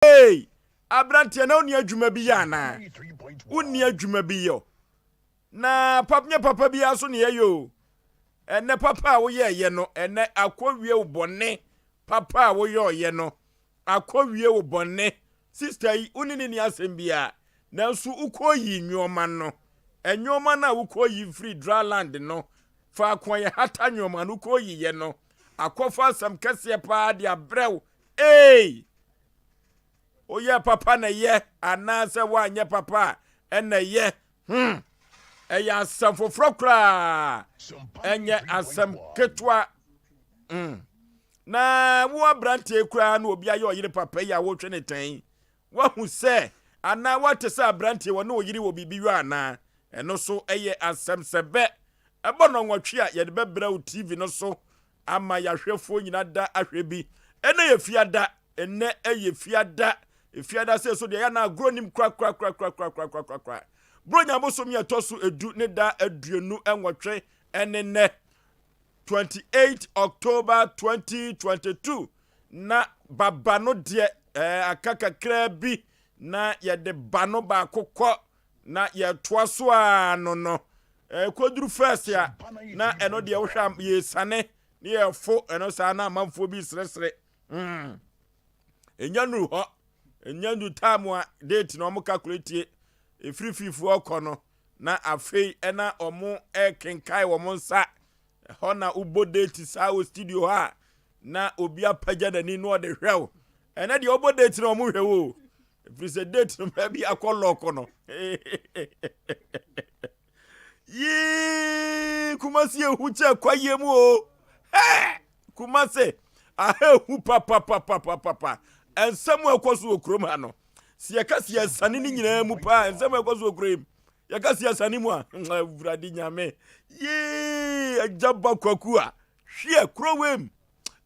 Hey! Aberanteɛ na wonni adwuma bi yɛ anaa? Wonni adwuma bi yɛ na pap nyɛ papa biara so ne yɛyɛ o. Ɛnɛ papa a woyɛɛyɛ no, ɛnɛ akɔwie wo bɔne. Papa a woyɔɔyɛ no, akɔwie wo bɔne. Sista yi, wo ne ne ni asɛm biara, nanso wokɔyi nneɛma no. Nneɛma no a wokɔyi firi dryland no, faako a yɛhata nneɛma no wokɔyiyɛ no, akɔfa asɛm kɛseɛ paa de abrɛ wo. Ee! Woyɛ papa na ɛyɛ anaasɛ woanyɛ papa a ɛna ɛyɛ. Ɛyɛ asɛm foforɔ koraa. Ɛnyɛ asɛm ketewa. Na wo aberanteɛ koraa na obi ayɛ ɔyere papa yi a wotwe ne tɛn. Woahu sɛ anaa woate sɛ aberanteɛ wɔ ne ɔyere wɔ biribi yɔ anaa? Ɛno so ɛyɛ asɛm sɛ bɛ. Ɛbɔ nnɔnwɔtwe a yɛde bɛbrɛ wo TV no so ama yɛahwɛfoɔ nyina da ahwɛ bi. Ɛnɛ yɛ fiada. Ɛnɛ ɛyɛ fiada. Fiada sɛ so deɛ yɛ na agorɔ nim korakorakorakorakorakorakora. Buronya bosom yɛ ɛtɔ so 10 ne da 28 ɛne nnɛ 28 October 2022 na baba no deɛ aka kakraa bi na yɛde ba no baako kɔ na yɛtoa so a no kɔduru first a na ɛno deɛ wohwɛ a yɛsane ne yɛfo ɛno saa na amanfoɔ bi seresere. Ɛnya nuru hɔ, ɛnya nuru time a date na ɔmo calculate ɛfiri fiifoɔ kɔ no na afei ɛna ɔmo ɛkenkae wɔn nsa ɛhɔ na wobɔ date saa wɔ studio hɔ a na obi apagya n'ani na ɔde hwɛ wo. Ɛnɛ deɛ ɔbɔ date na ɔmo hwɛ wo ɛfiri sɛ date no baabi akɔ lɔɔko no. Yii, Kumasi ehu kyɛ kwayie mu o. Hɛ! Kumasi aha ehu papapapapapa. Nsɛm a ɛkɔ so wɔ kurom ha no, si yɛka si yɛsane ne nyinaa mu paa. Nsɛm a ɛkɔ so wɔ kurom yi, yɛka si yɛsane mu a, Awurade Nyame, yii, agya ba Kwaku a hwɛ kuro wei mu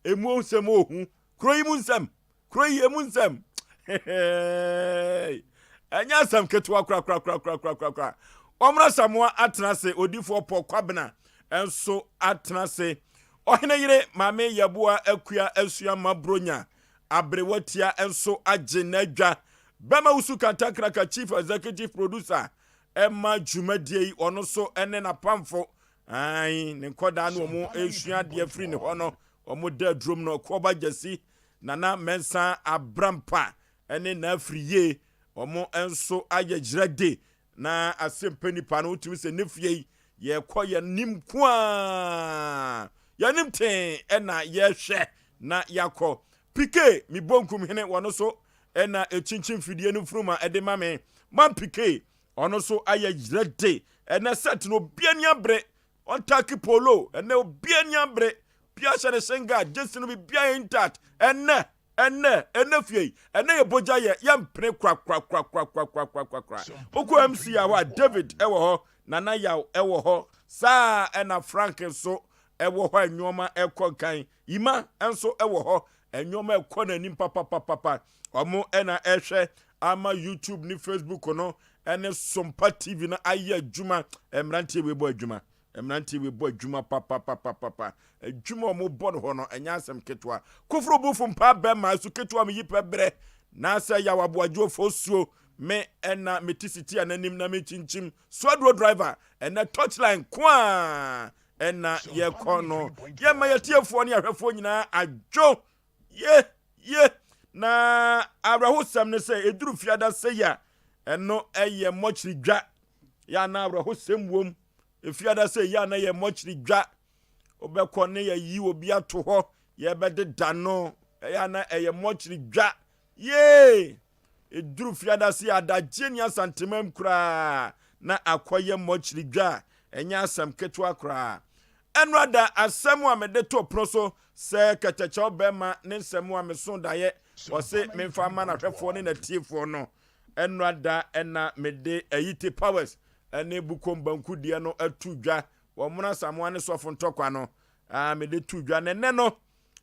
emu nsɛm ohu kuro yi mu nsɛm, kuro yi emu nsɛm ɛnyɛ asɛm ketewa korakorakorakorakorakora. Ɔmra Samoa atena ase, odifoɔ Pɔ Kwabena nso atena ase, ɔhene yere Maame Yɛboa Akua Asua Mabronya aberewatia nso agye n'adwa. Bɛma Wusu Kantankraka, chief executive producer ɛma dwumadie yi, ɔno nso ɛne n'apamfo ai ne nkɔdaa no wɔn esua adeɛ firi ne hɔ no, wɔn da adurom no kɔba gyasi Nana Mɛnsa Abrampa ɛne n'afiri yie, wɔn nso ayɛ gyerɛde na asɛmpɛ nipa no wotumi sɛ ne fie yi yɛkɔ yɛnim koaa yɛnim tee ɛna yɛhwɛ na yɛakɔ pike mi bonkum hene wɔno so ɛna ɛkyinkyim fidie no mfuruma ɛde ma me man pike ɔno so ayɛ gyerɛde. Ɛnɛ set no obi ani abere ɔntaki polo. Ɛnɛ obi ani abere bia hyɛ ne shinga gyesi no bibia intact. Ɛnɛ fie yi ɛnɛ yɛ bogya yɛ yɛmpene korakorakorakorakorakorakora. Wokɔ MC a hɔ a, David ɛwɔ hɔ, Nana Yaw ɛwɔ hɔ saa, ɛna Frank nso ɛwɔ hɔ a nneɛma ɛkɔ nkan. Yima nso ɛwɔ hɔ, nneɛma ɛkɔ n'anim papapapapa. Ɔmo ɛna ɛhwɛ ama YouTube ne Facebook no ɛne Sompa TV no ayɛ adwuma. Mmeranteɛ wei bɔ adwuma, mmeranteɛ wei bɔ adwuma papapapapa. Adwuma a ɔmo bɔ no hɔ no ɛnyɛ asɛm ketewa. Koforo bufo mpa bɛma so ketewa mi yi pɛ brɛ na sɛ yaw aboadwo fosuo me ɛna mete siti a n'anim na mekyinkyim soaduro driver. Ɛnɛ touchline koaa ɛna yɛkɔ no. Yɛma yɛtiefoɔ ne ahwɛfoɔ nyinaa adwo ye ye. Na awerɛhosɛm ne sɛ ɛduru fiada sɛ yi a ɛno ɛyɛ mmɔkyere dwa yɛ ana awerɛhosɛm wom. Efiada sɛ yi ana yɛ mmɔkyere dwa, wobɛkɔ ne yɛyi obi ato hɔ, yɛbɛdeda no, ɛyɛ ana ɛyɛ mmɔkyere dwa yee. Ɛduru fiada sɛ adagye ne Asantemam koraa na akɔyɛ mmɔkyere dwa a ɛnyɛ asɛm ketewa koraa. Ɛno ada asɛm a mede to pono so sɛ kɛtɛkyɛw bɛrima ne nsɛm a meso daeɛ ɔse memfa ma n'ahwɛfoɔ ne n'atiefoɔ no. Ɛno ada ɛna mede ayite powers ɛne bukom banku deɛ no atu dwa wɔn mona Samoa ne sɔfo ntɔkwa no a mede tu dwa. Ne nɛ no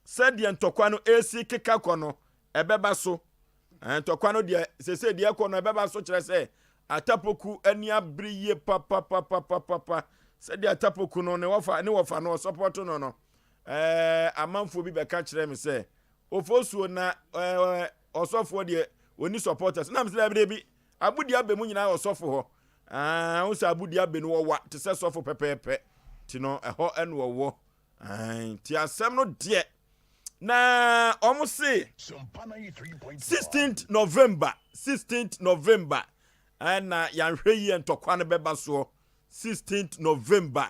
sɛdeɛ ntɔkwa no esi keka kɔ no ɛbɛba so. Ntɔkwa no deɛ sese deɛ ɛkɔ no ɛbɛba so, kyerɛ sɛ Atapoku ani abere yie papapapapapa. Sɛdeɛ Atapoku no ne wɔfa no ɔsɔpɔto no, amanfoɔ bi bɛka kyerɛ me sɛ ofosuo na ɔsɔfoɔ deɛ. Ɔnni supporters. Na mesɛ dabi dabi, Abudi Abe mu nyinaa wɔ sɔfo hɔ. Ah, wo sɛ Abudi Abe no wɔwa te sɛ sɔfo pɛpɛɛpɛ. Nti no, ɛhɔ ɛna ɔwɔ. Nti asɛm no deɛ, na wɔn se 16th November, 16th November, ɛna yɛanhwɛ yie ntɔkwa no bɛba soɔ. 16th November,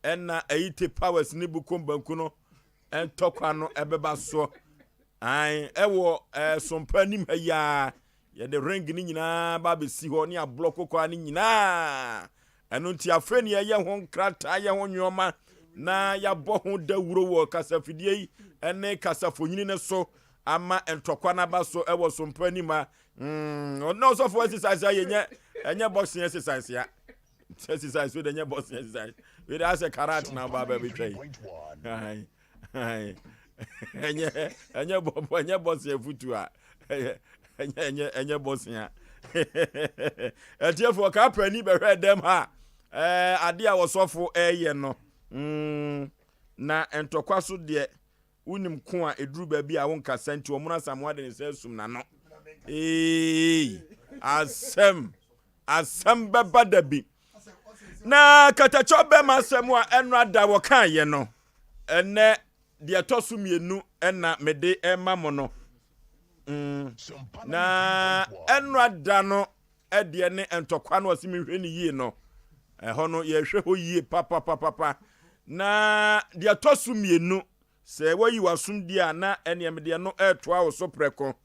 ɛna Ayite Powers ne Bukom Banku no ntɔkwa no ɛbɛba soɔ. Ae, ɛwɔ ɛɛ sompa anim ha yi ara, yɛde ring no nyinaa ba abɛsi hɔ ne ablɔko kwan no nyinaa. Ɛno nti afei ne yɛyɛ ho nkrataa, yɛ ho nneɛma na yɛabɔ ho dawuro wɔ kasafidie yi ne kasafonyini no so ama ntɔkwa no aba so ɛwɔ sompa anim ha. Mm, ɔno ɔsɔfo exercise ayɛ nyɛ ɛnyɛ boxing exercise ya. Exercise wey de nyɛ boxing exercise. Wey de asɛ karate na ɔba abɛtwa yi. Ɛnyɛ ɛnyɛ bɔ ɛnyɛ bɔsea futu a ɛnyɛ ɛnyɛ ɛnyɛ bɔsea. Ɛtiɛfoɔ kaa panyin bɛhwɛ dɛm ha ɛɛ adeɛ a wɔsɔfo ɛɛyɛ no mm na ntɔkwa so deɛ wonim ko a eduru baabi a wonkasa nti wɔn asamoa de ne nsa asum n'ano. Ee asɛm asɛm bɛba da bi. Na katakyɛ bɛma asɛm a ɛno ada wɔkaeɛ no, ɛnɛ deɛ ɛtɔ so mmienu ɛna mede ɛma mo no. Mm. Na ɛno ada no ɛdeɛ ne ntɔkwa no ɔse mehwɛ no yie no, ɛhɔ no yɛhwɛ hɔ yie papapapapa. Na deɛ ɛtɔ so mmienu, sɛ wayi w'asom die a na ɛneɛ medeɛ no ɛretoa wo so prɛko.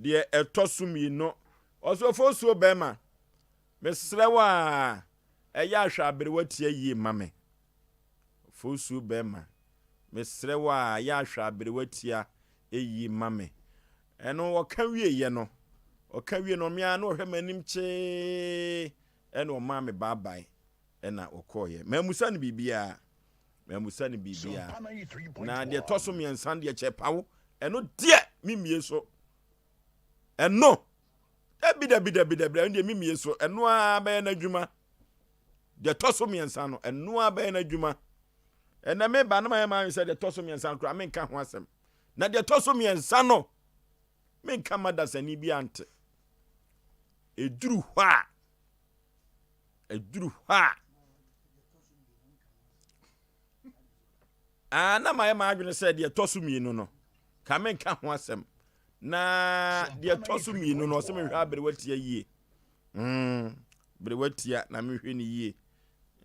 Deɛ ɛtɔ so mmienu, ɔsɛ ofosuo bɛrima, Mesrɛ wo aa, ɛyɛ a hwɛ aberewa tia yie ma me. Fosuo bɛɛma, mesrɛ wo aa, ɛyɛ a hwɛ aberewa tia yie ma me. Ɛno ɔka wieɛ no, ɔka wie no, ɔme ara na ɔhwɛ m'anim kyee, ɛna ɔmaa me bye bye, ɛna ɔkɔɔeɛ. Mammusa no biribiara, mammusa no biribiara. Na deɛ ɛtɔ so mmiɛnsa no deɛ kyɛ pawo, ɛno deɛ memmie so. Ɛno Dabi, dabi, dabi, dabi, ɛno deɛ memie so, ɛno ara bɛyɛ n'adwuma. Deɛ ɛtɔ so mmiɛnsa no, ɛno ara bɛyɛ n'adwuma. Ɛnɛ meba no mayɛ m'adwene sɛ deɛ ɛtɔ so mmiɛnsa no koraa menka ho asɛm. Na deɛ ɛtɔ so mmiɛnsa no, menka ma dasani bi ante. Ɛduru hɔ a, ɛduru hɔ a, Ah, na mayɛ m'adwene sɛ deɛ ɛtɔ so mmienu no, ka menka ho asɛm. Na deɛ ɛtɔ so mmienu no, ɔsɛ mehwɛ aberewa tia yie. Mm, berewa tia na mehwɛ no yie.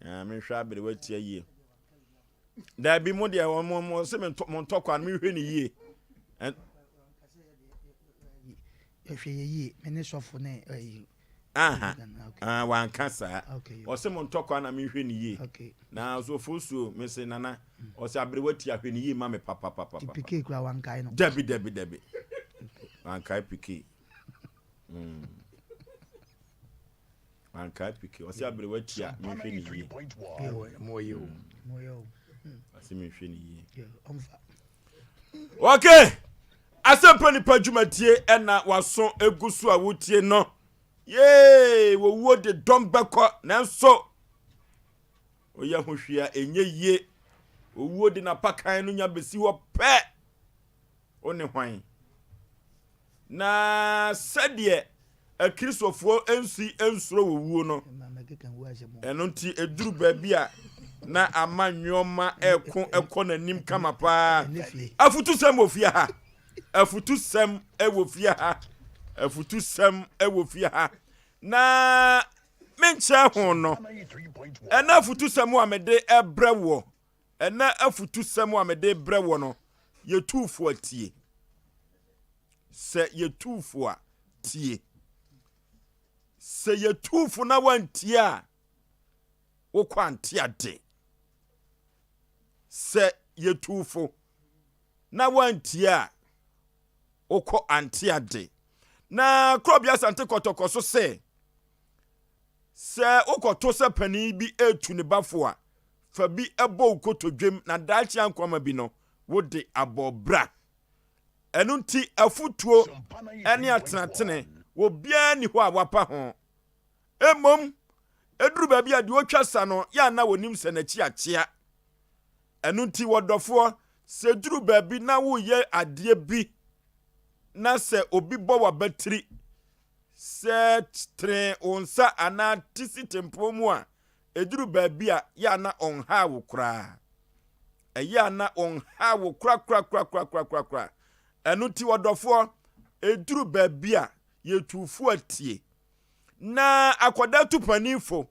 Ah, mehwɛ aberewa tia yie. Daabi mo deɛ wɔn mo sɛ mo ntɔkwa no mehwɛ no yie. Hwɛ yɛ yie, me ne sɔfo ne ɛyi. Aha, ah, wanka saa. Ɔse mo ntɔkwa na menhwɛ no yie. Na ɔse ofosuo, mese nana, ɔse aberewa ti ahwɛ no yie ma me papapapapa. Ti PK kura wankae no. Dabi dabi dabi. Wankae PK. Mm. Wankae PK. Ɔse aberewa ti a menhwɛ no yie. Ɔse menhwɛ no yie. Okay. Asɛmpa Nipa dwumadie ɛna waso egu so a wotie no. Yee, wɔwuo de dɔm bɛkɔ nanso oyɛ ho hwee a ɛnyɛ yie. Owuo de n'apakan no nya bɛsi hɔ pɛ. Wo ne hwan? Na sɛdeɛ Akristofoɔ nsi nsuro wɔ wuo no, ɛno nti ɛduru baabi a na ama nneɛma ɛko ɛkɔ n'anim kama paa. Afutusɛm wɔ fie ha. Afutusɛm wɔ fie ha. Afutusɛm wɔ fie ha. Na menkyerɛ ho no, ɛna afutusɛm a mede ɛbrɛ wɔ Ɛnnɛ afutusɛm a mede rebrɛ wɔ no, yɛ fo a tie. Sɛ yɛtu fo a, tie. Sɛ yɛtu fo na woantie a, wokɔ ante ade. Sɛ yɛtu fo na woantie a, wokɔ ante ade. Na Korɔbea Asante Kɔtɔkɔ so sɛ, sɛ wokɔto sɛ panin bi retu ne ba fo a, fa bi bɔ wo kotodwem na daakye ankwama bi no, wode abɔ bra. Ɛno nti afotuo ne atenatene, obiara nni hɔ a wapa ho. Mmom, ɛduru baabi a deɛ ɔtwa sa no, yɛ a na wɔnim sɛ n'akyi akyea. Ɛno nti wɔdɔfoɔ, sɛ ɛduru baabi na woreyɛ adeɛ bi na sɛ obi bɔ w'abatiri. Sɛ tene wo nsa anaa te si tempɔn mu a, ɛduru baabi a, yɛ a na ɔnhaa wo koraa. Ɛyɛ a na ɔnhaa wo korakorakorakorakorakora. Ɛno nti ɔdɔfoɔ, ɛduru baabi a, yɛtu fo atie. Na akwadaa tu panin fo,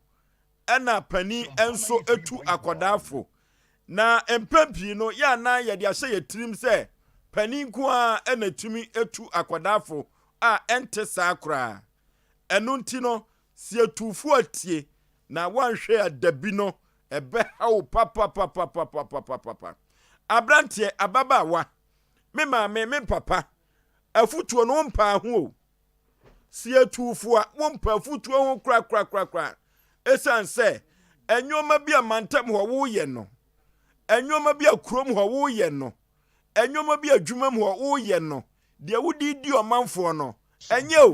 ɛna panin nso tu akwadaa fo. Na mpɛn pii no, yɛ a na yɛde ahyɛ yɛn tirim sɛ panin nko ara na ɛtumi tu akwadaa fo a ɛnte saa koraa. Ɛno nti no, sɛ yɛtu fo atie na woanhwɛ a dabi no, ɛbɛha wo papapapapapapapa. Aberanteɛ, ababaawa, me maame, me papa, afutuo no wompaa ho o. Sɛ yɛtu fo a, wompɛ afutuo ho korakorakorakora. Ɛsiane sɛ nneɛma bi a mantam hɔ woyɛ no, nneɛma bi a kurom hɔ woyɛ no, nneɛma bi a adwuma mu hɔ woyɛ no, deɛ wode di ɔmanfoɔ no, ɛnyɛ o.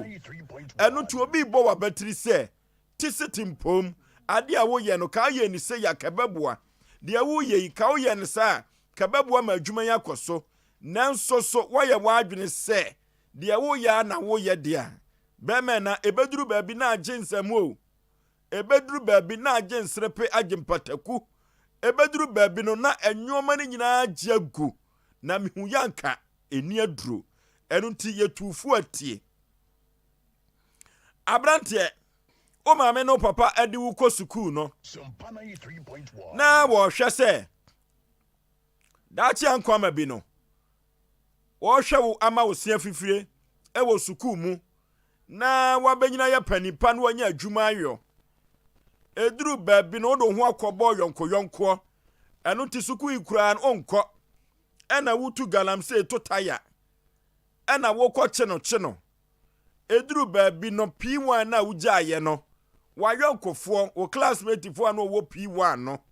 Ɛno nti obi bɔ w'abatiri sɛ, te se tempom, adeɛ a woyɛ no, ka woyɛ no sei a, ka ɛbɛboa. Deɛ woyɛ yi, ka woyɛ no saa a, ka ɛbɛboa ma adwuma yi akɔ so. Nanso so woayɛ w'adwene sɛ deɛ woyɛ ara na woyɛ deɛ a, bɛrima na ɛbɛduru baabi na agye nsam o. Ɛbɛduru baabi na agye nserepe, agye mpataku. Ɛbɛduru baabi no na nneɛma no nyinaa agye agu. Na mehu yɛ anka ɛni aduro. Ɛno nti yɛtuu fo atie. Aberanteɛ, wo maame ne wo papa de wo kɔ sukuu no, na wɔhwɛ sɛ daakye ankwama bi no, wɔrehwɛ wo ama wo se afifire wɔ sukuu mu na woabɛnyini ayɛ panin pa na woanya adwuma ayɔ. Ɛduru baabi no wode wo ho akɔbɔ yɔnkoyɔnkoɔ. Ɛno nti sukuu yi koraa no wonkɔ. Ɛna wotu galamsey to taya. Ɛna wokɔ kye no kye no. Ɛduru baabi no P1 no a wogyaeɛ no, w'ayɔnkofoɔ, wo classmatefoɔ a na wɔwɔ P1 no,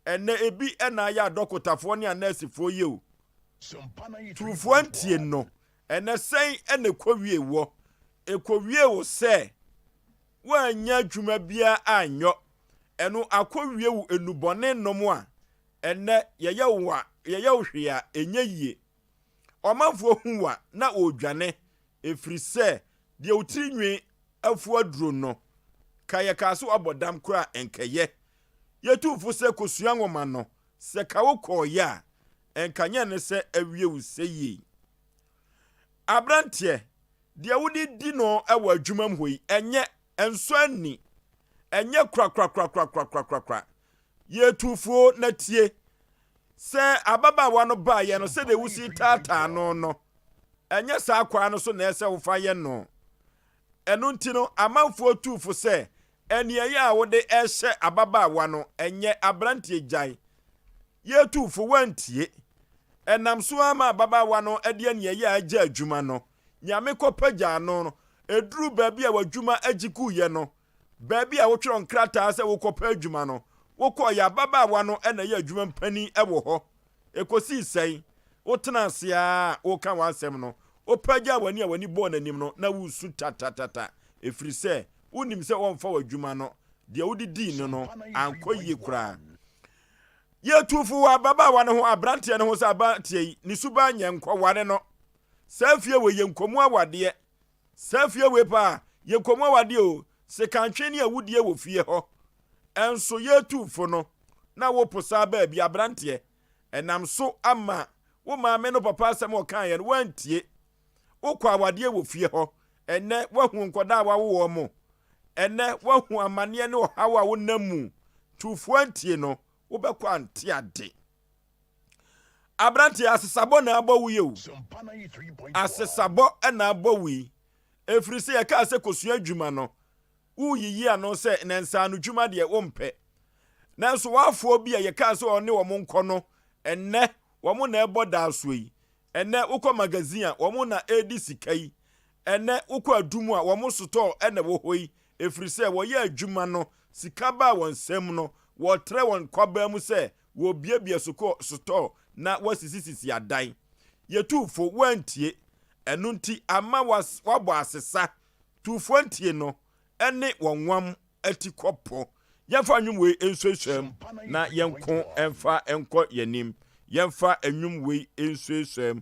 Ɛnnɛ ebi na ayɛ adɔkotafoɔ ne anɛɛsefoɔ yi o. Turufoɔ antie no, ɛnnɛ sɛn na ɛkɔwie woɔ? Ɛkɔwie wo sɛ woannya adwuma biara anyɔ, ɛno akɔwie wo nnubɔne nom a ɛnnɛ yɛyɛ wo a yɛyɛ wo hwee a ɛnyɛ yie. Ɔmanfoɔ hu wo a na wɔredwane ɛfiri sɛ deɛ wo tiri nwi afu aduro no, ka yɛkaa sɛ woabɔ dam koraa a ɛnkɛyɛ. Yɛtu fo sɛ kosua nwoma no, sɛ ka wo kɔɔeɛ a, ɛnka nyɛ ne sɛ awie wo sɛyie. Aberanteɛ, deɛ wode di no wɔ adwumam hɔ yi, ɛnyɛ, ɛnsɔ ani, ɛnyɛ korakorakorakorakorakorakora. Yɛtu fo na tie. Sɛ ababaawa no baeɛ no, sɛdeɛ wosi taataa no no, ɛnyɛ saa kwan no so na ɛsɛ wofa yɛ no. Ɛno nti no, amanfoɔ tuu fo sɛ Aniɛyɛ a wode rehyɛ ababaawa no ɛnyɛ abranteɛ gyae. Yɛtuu fo woantie. Ɛnam so ara ma ababaawa no de aniɛyɛ a agya adwuma no. Nyame kɔ pagyaa no no, ɛduruu baabi a w'adwuma agye guiɛ no, baabi a wotwerɛ nkrataa sɛ wokɔpɛ adwuma no, wokɔeɛ ababaawa no na ɛyɛ adwuma mpanin wɔ hɔ. Ɛkɔsii sɛn? Wotenaa ase ara a woreka w'asɛm no, wopagyaa w'ani a w'ani bɔɔ n'anim no na woresu tatatata, ɛfiri sɛ wonim sɛ wɔmfa w'adwuma no, deɛ wode dii no no ankɔ yie koraa. Yɛtuu fo wɔ ababaawa no ho, aberanteɛ no ho sɛ aberanteɛ yi, ne suban nyɛ, nkɔware no. Saa fie wei, yɛnkɔ mu awadeɛ. Saa fie wei paa, yɛnkɔ mu awadeɛ o, sekantwe ne awudie wɔ fie hɔ. Ɛnso yɛtuu fo no, na wopo saa baabi, aberanteɛ. Ɛnam so ama wo maame no papa asɛm a ɔkaeɛ no, woantie. Wokɔ awadeɛ wɔ fie hɔ. Ɛnnɛ, woahu nkwadaa a woawo wɔn mo. Ɛnnɛ, woahu amanneɛ ne ɔhaw a wonam mu. Tufoɔ antie no, wobɛkɔ ante ade. Aberanteɛ, asesabɔ na abɔ wo yi o. Asesabɔ na abɔ wo yi. Ɛfiri sɛ yɛkaa sɛ kɔsua adwuma no, woreyiyi ano sɛ na nsaanodwuma deɛ wompɛ. Nanso w'afoɔ bi a yɛkaa sɛ ɔne wɔn nkɔ no, ɛnnɛ wɔn na ɛrebɔ daasoɔ yi. Ɛnnɛ wokɔ magazine a, wɔn na ɛredi sika yi. Ɛnnɛ wokɔ adum a, wɔn sotɔɔ na ɛwɔ hɔ yi. Ɛfiri sɛ wɔyɛ adwuma no, sika baa wɔn nsam no, wɔtrɛ wɔn kwabaa mu sɛ wɔrebuebue sokɔ sotɔɔ na wɔasisisisi adan. Yɛtuu fo, woantie. Ɛno nti ama woabɔ asesa. Tuufoɔ antie no ne wɔn nwam atikɔpɔ. Yɛmfa nnwom wei nsuasuam na yɛnko mfa nkɔ yɛn anim. Yɛmfa nnwom wei nsuasuam.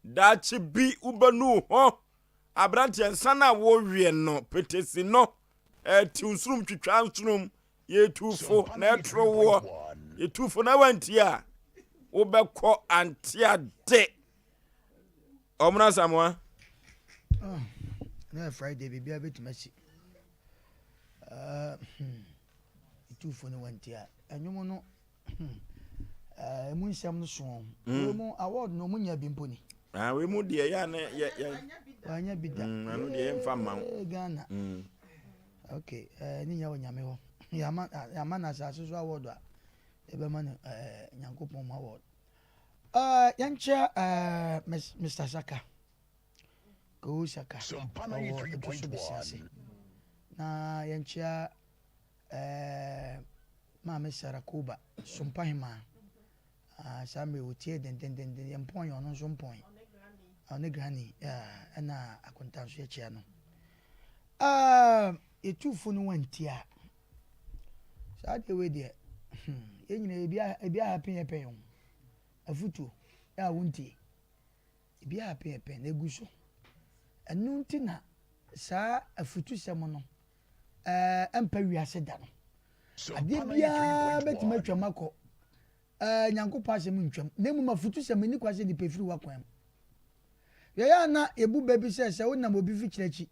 Daakye bi wobɛnu wo ho. Aberanteɛ nsa no a woreweɛ no, petesi no, ɛtew nsurum twitwa nsurum, yɛtu fo na ɛtoro woɔ. Yɛtu fo na wantie a, wobɛkɔ ante ade. Ɔmono Asamoah. Oh, na Friday biribiara bɛtumi asi. Uh, hmm. Yɛtu fo no wantie a, ɛnwom no Hmm. Eh, emu nsɛm no so. Mm. Wei mu award no ɔmo nya bi mpo ni. Ah, wei mu deɛ yɛ ne yɛ yɛ. Wanya bi da. Mm, ano deɛ yɛmfa mma wo. Eh, Ghana. Mm. Okay, eh, ne nya wɔ nyame hɔ. Yɛama yɛama na asase so award a yɛbɛma no eh, Nyankopɔn mu award. Eh, yɛnkyɛ eh, Mr. Saka. Kowu Saka. Ɔwɔ ɛto so bɛsi ase. Na yɛnkyɛ eh, Maame Sarah Koba, Sompa Hemaa, ah, saa mmerɛ wɔtie dendendenden, yɛn mpɔn yɛ ɔno nso mpɔn, ɔne granny, yeah, ɛna akonta nso yɛkyea no. Ah, yɛtu fo no wanti a, saa deɛ wei deɛ, hmm, yɛn nyinaa ebi ebi ahapen yɛ pɛn o, afutuo, a wontie, ebi ahapen yɛ pɛn, na egu so. Ɛno nti na saa afutusɛm no, ɛmpa wiase da no. Adeɛ biara bɛtumi atwam akɔ. Ɛɛ Nyankopɔn asɛm ntwam. Na mmom afutusɛm ɛni kwa sɛ nipa firi w'akwan mu. Yɛyɛ a na yɛbu bɛ bi sɛ sɛ wonam obi fikyerɛ akyi.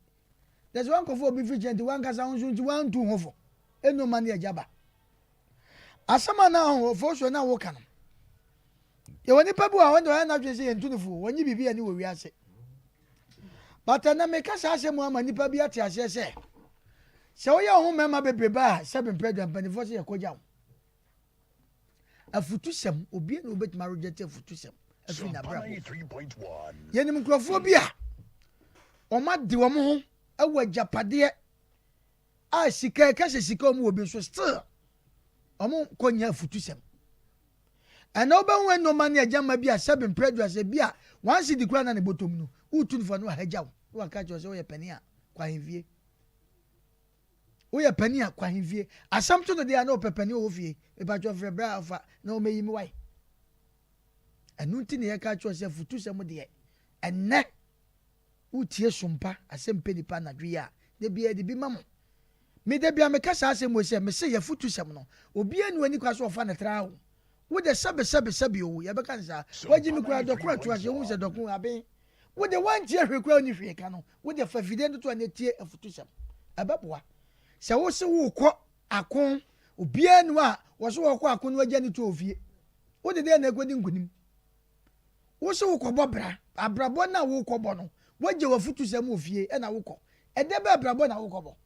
Na sɛ woankɔfa obi fikyerɛ nti w'ankasa wo nso nti woantu ho fo. Ɛnu ma ne agya ba. Asɛm a na ahoɔfoɔ na woka no. Yɛwɔ nipa bi wɔ hɔ a ɔyɛ n'adwene sɛ yɛntu no fo, wɔnye biribi ani wɔ wiase. But ɛnɛ meka saa asɛm mu ama nipa bi ate aseɛ sɛ, sɛ woyɛ wo ho mmarima bebrebe a sɛbe mprɛ dwa mpanimfoɔ sɛ yɛkɔgya wo. Afutusɛm, obi na obetumi arejɛte afutusɛm afiri n'abrabɔ. Yɛnim nkurɔfoɔ bi a wɔn ade wɔn ho wɔ agyapadeɛ a sika ɛka sɛ sika wɔn wɔ bi nso still wɔn kɔ nya afutusɛm. Ɛnna wobɛhu nneɛma ne agyamma bi a sɛbe mprɛ aduasa bi a one cedi koraa na ne bɔtɔm no, woretu no fo a na wahagya wo na waka akyerɛ wo sɛ woyɛ panin a kɔ ahemfie. Woyɛ panin a kɔ ahemfie. Asɛm to no deɛ a na ɔpɛ panin wɔ fie. Mepatwɔ frɛ berɛ a ɔfa na ɔmɛyi me wae. Ɛno nti na yɛka kyerɛ sɛ futusɛm deɛ ɛnnɛ Wotie sompa asɛm pɛ nipa anadwo yi a, da biara yɛde bi ma mo. Me da biara meka saa asɛm wei sɛ, mese y'afutusɛm no, obiara nni w'ani kwa sɛ ɔfa no traa o. Wo de sɛbe sɛbe sɛbe o, yɛbɛka no saa. Wagye me koraa dɔko atu ase, wohu sɛ dɔko aben. Wo de woantie hwee koraa wonni hwee ka no, wo de fa fidie no to ani tie afutusɛm. Ɛbɛboa. Sɛ wo se worekɔ ako, obiara nni hɔ a wɔse wɔkɔ ako no agya ne tuo wɔ fie. Wo de dɛn na ɛkɔdi nkonim? Wo se wokɔbɔ bra, abrabɔ no a wokɔbɔ no, woagya w'afutusɛm wɔ fie ɛna wokɔ. Ɛdɛ bɛ abrabɔ na wokɔbɔ?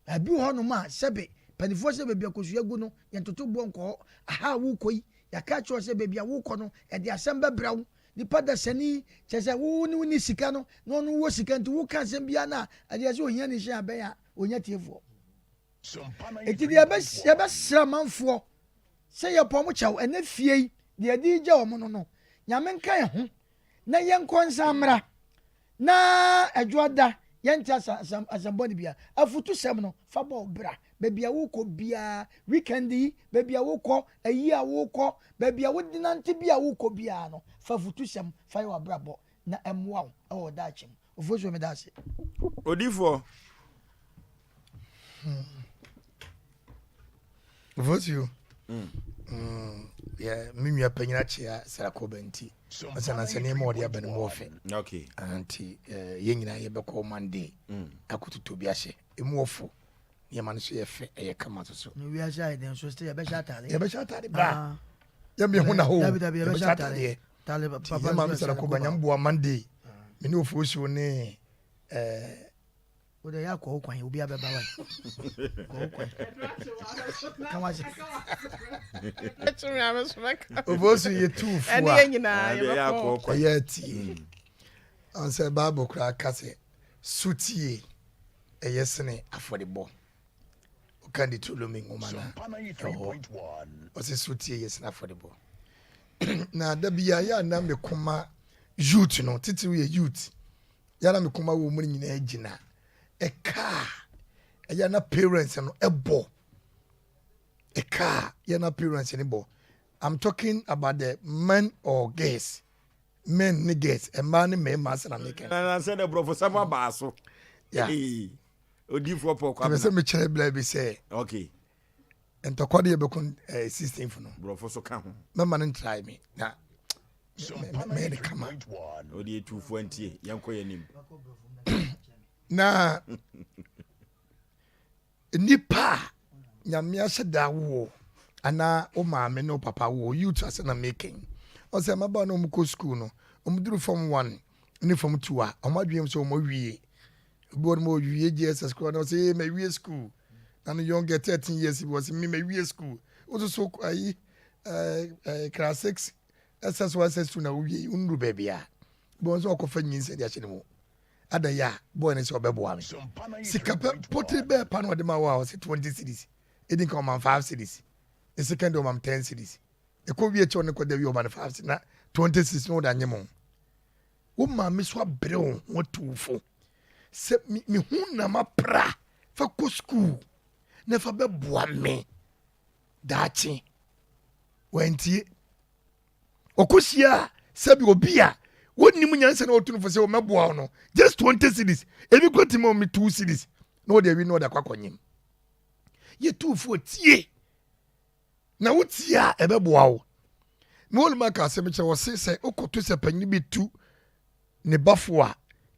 Baabi wɔ hɔnom a sɛbe panifoɔ sɛ baabi a kosua gu no, yɛntoto boɔ nkɔ hɔ. Aha a wokɔ yi, yɛaka akyerɛ wo sɛ baabi a wokɔ no, ɛde asɛm bɛbrɛ wo. Nipa dasani, kyerɛ sɛ wo ne wonni sika no, na ɔno wɔ sika nti woka asɛm biara no a, ɛdeɛ sɛ ohiani hyɛn abɛn a, ɔnya tiefoɔ. Enti deɛ yɛbɛsrɛ amanfoɔ sɛ yɛpɔ wɔn kyɛw ɛnɛ fie yi deɛ yɛde regya wɔn no no, Nyame nka yɛn ho na yɛnkɔ nsan mmra na Adwoada Yɛnte asa asɛm asɛm bɔne biara. Afutusɛm no, fa bɔ wo bra. Baabi a wokɔ biara, weekend yi, baabi a wokɔ, ayi a wokɔ, baabi a wodenante bi a wokɔ biara no, fa afutusɛm fa yɛ w'abrabɔ na ɛmmoa wo wɔ wo daakye mu. Ofosuo meda ase. Odifoɔ. Ofosuo. Mm. Mm, yeah, me nua panyin akyea Sarakoba nti. Ɔsɛ na sɛ nneɛma ɔde aba no mu ɔfɛ. Okay. Ah, nti eh, yɛn nyinaa yɛbɛkɔ Monday. Mm. Akɔtotɔ bi ahyɛ. Emu ɔfo. Nneɛma no so yɛ fɛ, ɛyɛ kama so so. Ne wiase ayɛ den so still yɛbɛhyɛ ataade. Yɛbɛhyɛ ataade bra. Ah. Yɛn mi ho na hɔ. Dabi dabi yɛbɛhyɛ ataade. Ataade papa. Yɛn maame Sarakoba nyamboa Monday. Ah. Me ne Ofosuo ne eh, Wo deɛ yɛ akɔ wo kwan obi abɛba wa kɔ wo kwan ka wa se. Obosu yɛ tu fo a ɛyɛ tie ansɛ Bible koraa ka sɛ sotie ɛyɛ sene afɔrebɔ woka Deuteronomy nwoma no ɛhɔ ɔsɛ sotie yɛ sene afɔrebɔ na da bi a yɛ a na me koma youth no titiriw yɛ youth Yɛ na me koma wɔ mu no nyinaa gyina ɛka a ɛyɛ na parents no ɛbɔ ɛka a yɛ na parents no bɔ I'm talking about the men or girls men ne girls mmaa ne mmarima asɛ na meka. Na sɛ dɛ borɔfo sɛm abaa so. Yeah. Odiifoɔ Paul Kwabena. Ɛbɛ sɛ mekyerɛ bla bi sɛ. Okay. Ntɔkwa de yɛbɛko eh, 16th no. Borɔfo so ka ho. Mɛma no ntrae me na mɛyɛ no kama. Ɔde etufoɔ ntie yɛnkɔ yɛn anim. Na nipa a nyame ahyɛ da woɔ anaa wo maame ne wo papa woɔ youth ase na making ɔsɛ mmabaa na wɔn kɔ school no wɔn duru form one ne form two a wɔn adwene mu sɛ wɔn awie obi wɔ no ma owie JSS koraa na ɔsɛ ee ma wie school na no young girl 13 years bi wɔsɛ me ma wie school wososo ayi ɛɛ ɛɛ class 6 SS1 SS2 na wowie wonuru baabi a bɔn nso ɔkɔfa nyinsɛn de ahyɛ ne mu ada yɛ a bɔɔ ne sɛ ɔbɛboa me sika pɛ potere bɛɛ pa na ɔde ma wo a ɔsɛ 20 cedis ɛdi nka ɔma 5 cedis ne second day ɔma 10 cedis ɛkɔ wie kyɛw ne kɔda wie ɔma no 5 cedis na 20 cedis na ɔde anyɛ mo Wo maame so abrɛ wo ho atu wo fo sɛ me ho na mapra fa kɔ sukuu na fa bɛboa me daakye. Wantie. Ɔkɔhyia a sɛbi obi a wɔnnim nyansa na ɔtu no fo sɛ ɔmɛboa wo no just 20 cities ebi kɔ tumi ɔme 2 cities na ɔde awi na ɔde akɔ akɔnyem. Yɛtu fo tie. Na wotie a, ɛbɛboa wo. Me wɔn aka asɛm kyerɛ wɔ se sɛ wokɔto sɛ panyin bi tu ne bafo a,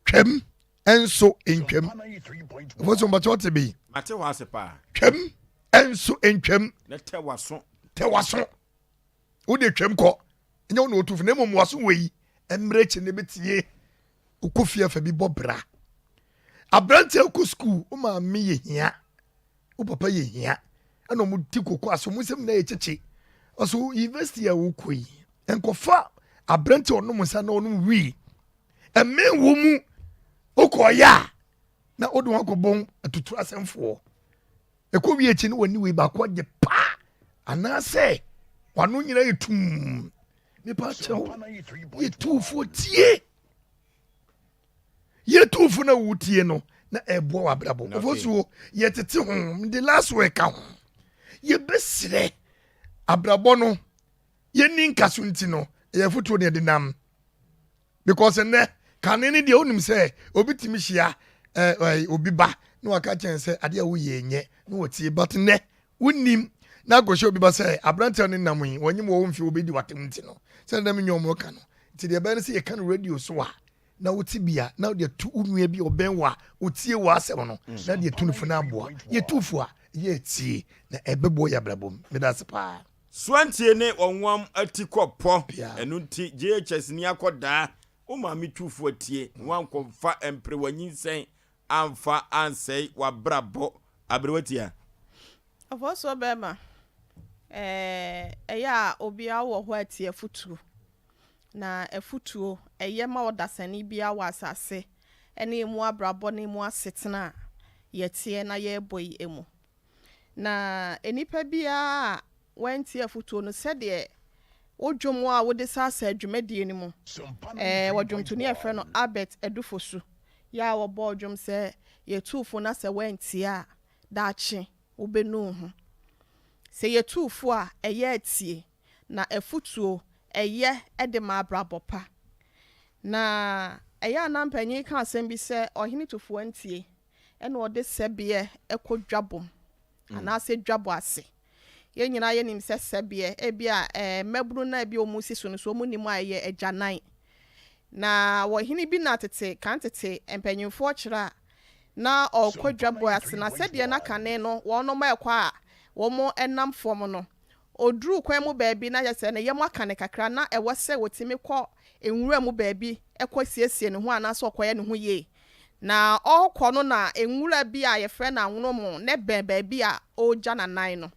twam nso ntwam. Ɛfɔ so mpakyɛ ɔte bi. Mate hɔ ase paa. Twam nso ntwam. Na tɛ waso. Tɛ waso. Wode twam kɔ. Ɛnyɛ wo na otu fo na mmom waso wɔ yi. Mmerɛ akyi ne bɛtie. Wokɔ fie afa bi bɔ bra. Aberanteɛ kɔ sukuu, wo maame yɛ hia. Wo papa yɛ hia ɛna ɔmo di koko ase ɔmo nsɛm nyinaa yɛ kyekye. Ɔso university a wokɔ yi nkɔfa aberante ɔnom nsa na ɔnom wii ɛmɛn wɔ mu wokɔ yɛ a na wode wɔn akɔbɔn atutu asɛmfoɔ ɛkɔ wie akyi no wɔne wei baako agye paa anaasɛ wano nyinaa yɛ tum nipa kyɛw yɛ tuufoɔ tie Yɛ tumfo na wotie no na ɛboa w'abrabɔ. Ofosuo yɛtete ho de last word ka ho. Yɛbɛsrɛ abrabɔ no yɛnni nkaso nti no ɛyɛ fotuo na yɛde nam because nnɛ kane ne deɛ wonim sɛ obi tumi hyia eh, eh, obi ba na waka kyɛn sɛ adeɛ a woyɛ nyɛ na wɔtie but nnɛ wonim na akɔhyɛ obi ba sɛ aberanteɛ no nam yi wɔnyem wɔ wo mfe wɔbɛdi watem nti no sɛ dɛm nyɛ ɔmo ka no nti deɛ ɛbɛyɛ no sɛ yɛka no radio so a na wote bi a na wode atu wo nua bi a ɔbɛn wo a ɔtie w'asɛm no na de atu no fo no aboa. Yɛtu fo a, ɛyɛ atie na ɛbɛboa yɛ abrabɔ mu. Meda ase paa. Soantie ne ɔnwam atikɔ pɔ, ɛno nti JHS ni akɔdaa, wo maame tu fo atie na wankɔmfa mpere wanyinsɛn amfa ansɛe w'abrabɔ. Aberewa tia. Ɔfɔsoɔ bɛɛma, ɛɛ ɛyɛ a obiara wɔ hɔ a tie afutuo. Na afutuo, ɛyɛ ma ɔdasani biara wɔ asase ne emu abrabɔ ne emu asetena a yɛteɛ na yɛrebɔ yi mu. Na nnipa biara a wantie afutuo no, sɛdeɛ wo dwom a wode saasaa dwumadie no mu, ɛɛ wɔ dwomtoni a yɛfrɛ no Albert Adufosu. Yɛ a wɔbɔɔ dwom sɛ, Yɛtuu fo na sɛ woantie a, daakye wobɛnu wo ho. Sɛ yɛtuu fo a, ɛyɛ a tie, na afotuo, ɛyɛ de ma abrabɔ pa. Na ɛyɛ a na mpanin ka asɛm bi sɛ, Ɔhene tu fo antie, ɛna ɔde sɛbeɛ kɔ dwabɔ mu anaasɛ dwabɔ ase. Yɛn nyinaa yɛnim sɛ sɛbeɛ, ebia mmabunu no a ebia wɔsi so no, so wɔnim a ɛyɛ agyanan. Na ɔhene bi na tete, kan tete mpanyimfoɔ kyerɛ a, na ɔrekɔ dwabɔ ase, na sɛdeɛ na kane no wɔnom rekɔ a wɔnam fam no, ɔduruu kwan mu baabi na kyerɛ sɛ ne yam aka no kakra, na ɛwɔ sɛ ɔtumi kɔ nwura mu baabi kɔ siesie ne ho anaasɛ ɔkɔyɛ ne ho yie. Na ɔrekɔ no na nwura bi a yɛfrɛ no anwonomo na ɛbɛn baabi a ɔregya n'anan no,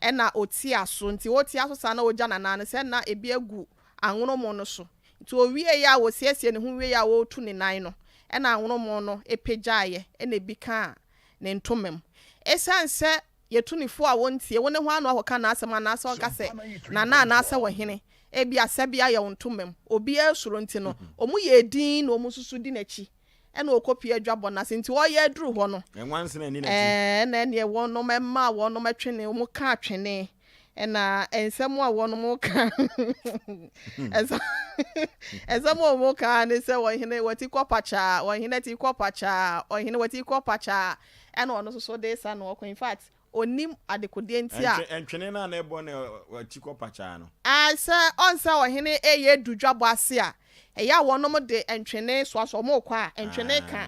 ɛna ɔtia so. Nti ɔtia so saa na ɔregya n'anan no sɛ na ebi agu anwonomo no so. Nti ɔwieeɛ a ɔsiesiee ne ho wieeɛ a ɔretu ne nan no, ɛna anwonomo no pagyaeɛ ɛna ebi kaa ne ntoma mu. Ɛsiane sɛ yɛtu no fo a ɔntie, wo ne hwan na woakɔka n'asɛm anaasɛ ɔka sɛ nana anaasɛ ɔhene, ebia sɛbe ayɛ wo ntoma mu, obiara suro nti no, wɔyɛɛ dinn na wɔn nso so di n'akyi ɛna ɔkɔpue adwabɔ no ase. Nti ɔreyɛ aduru hɔ no, Nwansena nni n'akyi. ɛna ɛneɛ wɔnom ɛmaa wɔnom twene, wɔkaa twene. Ɛna nsɛm a wɔnom ka nsɛm a wɔn ka ne sɛ ɔhene wati kɔ pakyaa, ɔhene ti kɔ pakyaa, ɔhene wati kɔ pakyaa, ɛna ɔno nso so de sa na ɔkɔ. In fact, onim adekodeɛ nti a. Ntwene no a na ɛbɔ no wati kɔ pakyaa no. Sɛ ɔn sɛ ɔhene ɛyɛ du dwabɔ ase a, ɛyɛ a wɔnom de ntwene soasoa wɔn rekɔ a, ntwene ka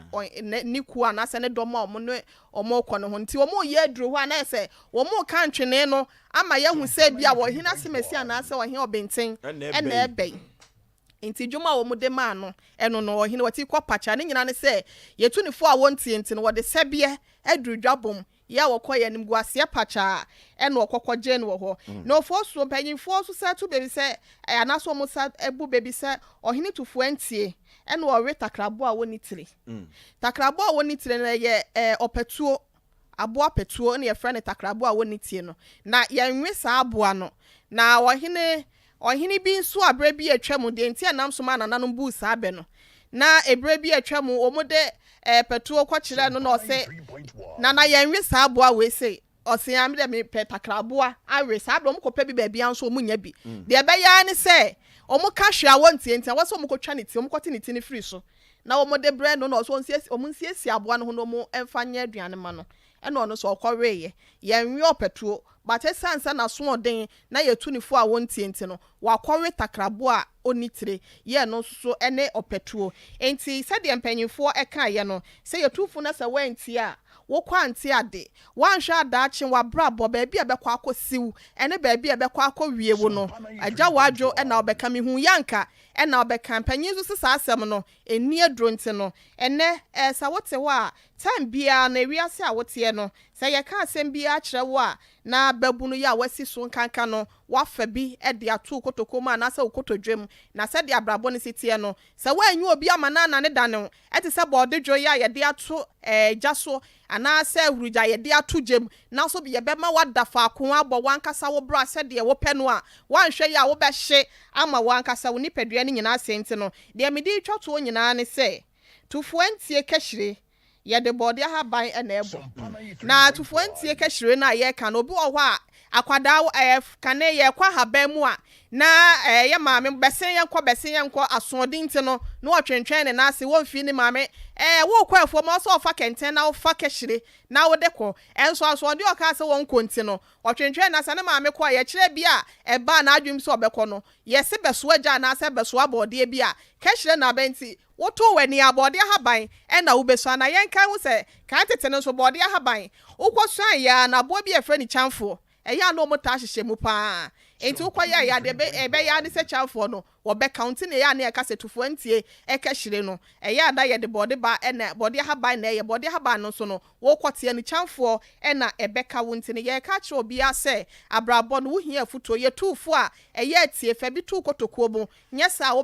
ne kuo anaasɛ ne dɔm a wɔn ne wɔn rekɔ no ho. Nti wɔn reyɛ aduru hɔ a, na ayɛ sɛ wɔn reka ntwene no ama yɛahu sɛ ebia ɔhene Asemasi anaasɛ ɔhene Ɔbenten na ɛreba yi. Nti dwom a wɔde maa no, ɛno no, ɔhene wɔte kɔ pakya. Ne nyinaa ne sɛ, yɛtu ne fo a wɔntie nti no, wɔde sɛbeɛ aduru dwabom. Yɛ a wɔkɔeɛ animguaseɛ pakyaa ɛna ɔkɔ kɔgyee no wɔ hɔ. Na ɔfoɔ mpanimfoɔ nso san to bɛ bi sɛ, anaasɛ wɔn san bu bɛ bi sɛ, ɔhene tufoɔ antie ɛna ɔwe takraboa a wɔnni tire. Takraboa a wɔnni tire no, ɛyɛ ɔpatuo, aboa patuo na yɛfrɛ no takraboa a wɔnni tire no. Na yɛnwe saa aboa no. Na ɔhene Ɔhene bi nso a berɛ bi a atwa mu, deɛ nti a ɛnam so maa nananom buu saa bɛ no, na ɛberɛ bi a atwa mu, wɔde patuo kɔkyerɛɛ no na ɔse, Nana yɛnwe saa aboa wei sei. Ɔse, ah, me deɛ mepɛ takraboa awe. Saa berɛ wɔkɔpɛ bi baabiara nso wɔnnya bi. Deɛ ɛbɛyɛ ara ne sɛ wɔka hwee a wɔntie nti, ɛwɔ sɛ wɔkɔtwa ne ti, wɔkɔte ne ti no firi so na wɔde brɛ no na ɔse wɔnsiesie aboa no ho na wɔmfa nyɛ aduane ma no. Ɛna ɔno nso ɔkɔweeɛ. Yɛnwe ɔpatuo, but ɛsiane sɛ n'asoɔden na yɛtu no fo a ɔntie nti no, wakɔwe takraboa a ɔnni tire, yɛ ɛno nso so ne ɔpatuo. Enti sɛdeɛ mpanimfoɔ kaeɛ no, sɛ yɛtu fo na sɛ woantie a, wokɔ ante ade. Woanhwɛ a daakye w'abrabɔ, baabi a ɛbɛkɔ akɔsi wo ne baabi a ɛbɛkɔ akɔwie wo no, agya w'adwo na wobɛka. Mehuu yɛ anka na wobɛka. Mpanin nso se saa asɛm no, ɛnni aduro nti no, ɛnnɛ, sɛ wote hɔ a, time biara no, ewiase a woteɛ no, sɛ yɛka asɛm biara kyerɛ wo a, na babunu yi a woasi so nkanka no, woafa bi de ato wo kotokuo mu anaasɛ wo kotodwe mu. Na sɛdeɛ abrabɔ no si teɛ no, sɛ woannya obi amma no annanedane wo te sɛ bɔɔde dwo yi a yɛde ato gya so anaasɛ ahurugya a yɛde ato gya mu, na nso yɛbɛma woada faako abɔ w'ankasa wo bra sɛdeɛ wopɛ no a, woanhwɛ yie a wobɛhye ama w'ankasa wo nipadua no nyinaa asɛe. Nti no, deɛ mede retwa toɔ nyinaa ne sɛ, Tufoɔ ntie kahyire, Yɛde bɔɔde ahaban na ɛbɔ. Na tufoɔ ntie kahyire no a yɛreka no, obi wɔ hɔ a, akwadaa ɛɛ kane yɛrekɔ ahaban mu a, na ɛɛ yɛ maame bɛsen yɛnkɔ bɛsen yɛnkɔ, asoɔden nti no, na ɔtwentwɛn ne nan ase, wɔmfii ne maame. Ɛɛ worekɔ afuom a, ɔsɛ ɔfa kɛntɛn na wofa kahyire na wode kɔ. Ɛnso asoɔden a ɔkaa sɛ wɔnkɔ nti no, ɔtwentwɛn ne nan ase, ne maame kɔeɛ. Ɛkyerɛ bi a ɛbaa n'adwene mu sɛ ɔbɛkɔ no, yɛse bɛsoa gya anaasɛ bɛsoa bɔɔdeɛ bi a, kahyire na abɛn nti, Wotow w'ani a, bɔɔde ahaban na wubesua. Na yɛnkae ho sɛ, kan tete no nso, bɔɔde ahaban, wokɔsuae a, na aboa bi a wɔfrɛ no kyamfoɔ, ɛyɛ a na wɔtaa hyehyɛ mu pa ara. Enti wokɔyɛe a, deɛ ɛbɛyɛ ara ne sɛ kyamfoɔ no, wɔbɛka wo. Nti na ɛyɛ a na yɛka sɛ tufoɔ antie kahyire no. Ɛyɛ a na yɛde bɔɔde ba na bɔɔde ahaban na ɛyɛ. Bɔɔde ahaban no nso no, wokɔteɛ no, kyamfoɔ na ɛbɛka wo. Nti no, yɛreka akyerɛ obiara sɛ, abrabɔ no, wohia afotuo. Yɛtu wo fo a, ɛyɛ a tie. Fa bi to wo kotokuo mu. Nyɛ saa a, wobɛ.